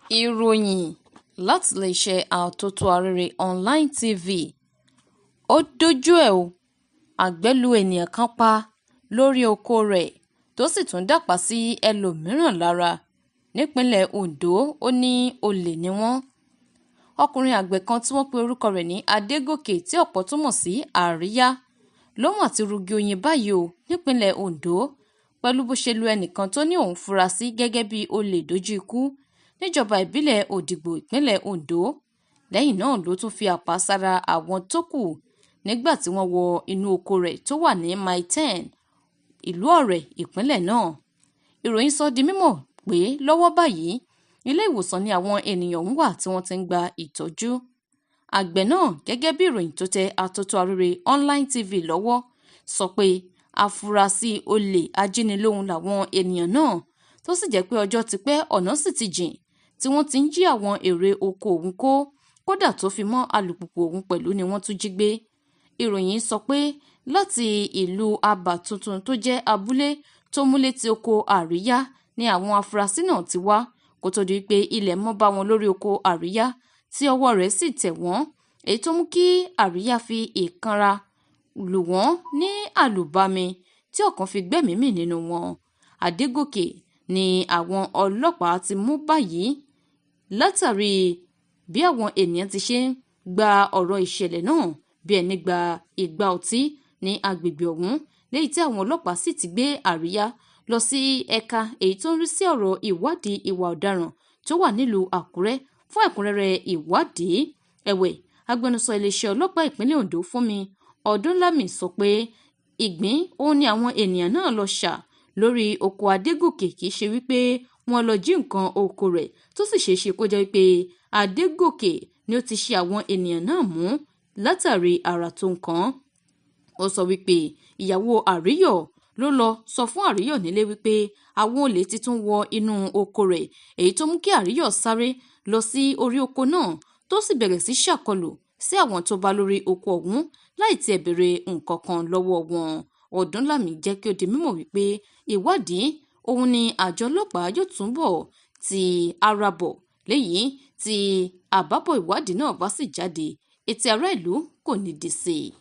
Ìròyìn láti iléeṣẹ́ Àtótó Arére Online TV. Ó dojú ẹ̀ o, àgbẹ̀ lu ènìyàn kan pa lórí oko rẹ̀ tó sì tún dàpá sí ẹlòmíràn lára nípínlẹ̀ Ondo. Ó ní olè ni wọ́n. Ọkùnrin àgbẹ̀ kan tí wọ́n pe orúkọ rẹ̀ ní Adégòkè, tí ọ̀pọ̀ tún mọ̀ sí Àríyá, ló mà ti rugi oyin báyìí o nípínlẹ̀ Ondo pẹ̀lú bó ṣe lu ẹnìkan tó ní òun fura sí gẹ́gẹ́ bí olè dójú ikú níjọba ìbílẹ̀ Òdìgbò, ìpínlẹ̀ Ondo. Lẹ́yìn náà ló tún fi àpá sára àwọn tó kù nígbà tí wọ́n wọ inú oko rẹ̀ tó wà ní Mile 10, ìlú Ọ̀rẹ̀, ìpínlẹ̀ náà. Ìròyìn sọ di mímọ̀ pé lọ́wọ́ báyìí, ilé ìwòsàn ni àwọn ènìyàn ọ̀hún wà tí wọ́n ti ń gba ìtọ́jú. Àgbẹ̀ náà, gẹ́gẹ́ bí ìròyìn tó tẹ Àtótó Arére Online TV lọ́wọ́, sọ pé afurasí olè ajínigbóhun làwọn ènìyàn náà, tó sì jẹ́ pé ọjọ́ ti pẹ́, ọ̀nà sì ti jìn tí wọ́n ti ń jí àwọn èrè oko òun kó, kódà tó fi mọ́ alùpùpù òun pẹ̀lú ni wọ́n tún jí gbé. Ìròyìn sọ pé láti ìlú Abà Tuntun tó jẹ́ abúlé tó múlé tí oko Àríyá ni àwọn afurasí náà ti wá, kó tó di pé ilẹ̀ mọ́ bá wọn lórí oko Àríyá tí ọwọ́ rẹ̀ sì tẹ̀ wọ́n, èyí tó mú kí Àríyá fi ìkanra lù wọ́n ní àlùbami tí ọ̀kan fi gbẹ́mìí mì nínú wọn. Adégòkè ni àwọn ọlọ́pàá ti mú báyìí látàrí bí àwọn ènìyàn ti ṣe ń gba ọ̀rọ̀ ìṣẹ̀lẹ̀ náà bí ẹni gba ìgbà ọtí ní agbègbè ọ̀hún, léyìí tí àwọn ọlọ́pàá sì ti gbé Àríyá lọ sí ẹ̀ka èyí tó ń rí sí ọ̀rọ̀ ìwádìí ìwà ọ̀daràn tó wà nílùú Àkúrẹ́ fún ẹ̀kúnrẹ́rẹ́ ìwádìí. Ẹ̀wẹ̀, agbẹnusọ iléeṣẹ́ ọlọ́pàá ìpínlẹ̀ Ondo, Fúnmi Ọdúnlámì, sọ pé ìgbín òun ni àwọn ènìyàn náà lọ ṣà lórí oko Adégòkè, kì í ṣe wípé wọ́n lọ jí nǹkan oko rẹ̀, tó sì ṣeé ṣe kó jẹ́ wípé Adégòkè ni ó ti ṣe àwọn ènìyàn náà mú látàrí ara tó ń kàn án. Ó sọ wípé ìyàwó Àríyọ̀ ló lọ sọ fún Àríyọ̀ nílé wípé àwọn olè ti tún wọ inú oko rẹ̀, èyí tó mú kí Àríyọ̀ sáré lọ sí orí oko náà tó sì bẹ̀rẹ̀ sí ṣàkọlù sí àwọn tó bá lórí oko ọ̀hún láì tiẹ̀ béèrè nǹkan kan lọ́wọ́ wọn. Ọdúnlámì jẹ́ kí ó di mímọ̀ wípé ìwádìí òun ni àjọ ọlọ́pàá yóò túbọ̀ ti ara bọ̀ léyìí tí àbábọ̀ ìwádìí náà bá sì jáde, etí ará ìlú kò ní di sí i.